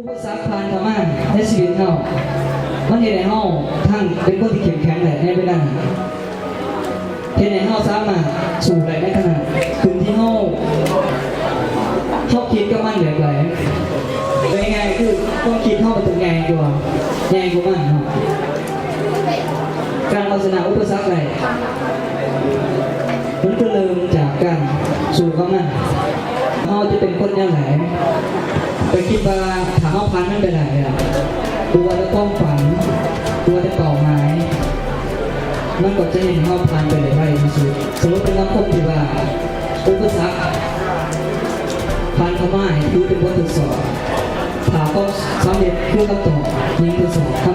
ອຸປະສັກຜ່ານເຂົ້າມາໃນຊີວິດເຮົາ ມັນເຮັດໃຫ້ເຮົາທັງເປັນຄົນທີ່ເຂັ້ມແຂງໄດ້ໃນເວລານັ້ນ ເຮັດໃຫ້ເຮົາສາມາດສູ້ໄດ້ໃນຂະນະຂຶ້ນທີ່ເຮົາ ເຮົາຄິດກັບມັນແບບໃດ. ເວົ້າງ່າຍໆຄືຄວາມຄິດເຮົາມັນຕ້ອງໃຫຍ່ກວ່າ ໃຫຍ່ກວ່າມັນເນາະ. ການເອົາຊະນະອຸປະສັກໄດ້ ມັນກໍເລີ່ມຈາກການສູ້ກັບມັນ. ເຮົາຈະເປັນຄົນແນວໃດ? ຂ້ອຍຄິດວ່າຖ້າເຮົາຜ່ານມັນໄປໄດ້ແລ້ວ ບໍ່ວ່າແຕ່ຄວາມຝັນ ບໍ່ວ່າແຕ່ເປົ້າໝາຍ ມັນກໍຈະເຮັດໃຫ້ເຮົາຜ່ານໄປໄດ້ໄວທີ່ສຸດ. ສະຫຼຸບເປັນຄຳຄົມທີ່ວ່າ ອຸປະສັກຜ່ານເຂົ້າມາໃຫ້ຖືເປັນບົດທົດສອບ. ຖ້າຄວາມສຳເລັດຄືຄຳຕອບຍິງທົດສອບຄ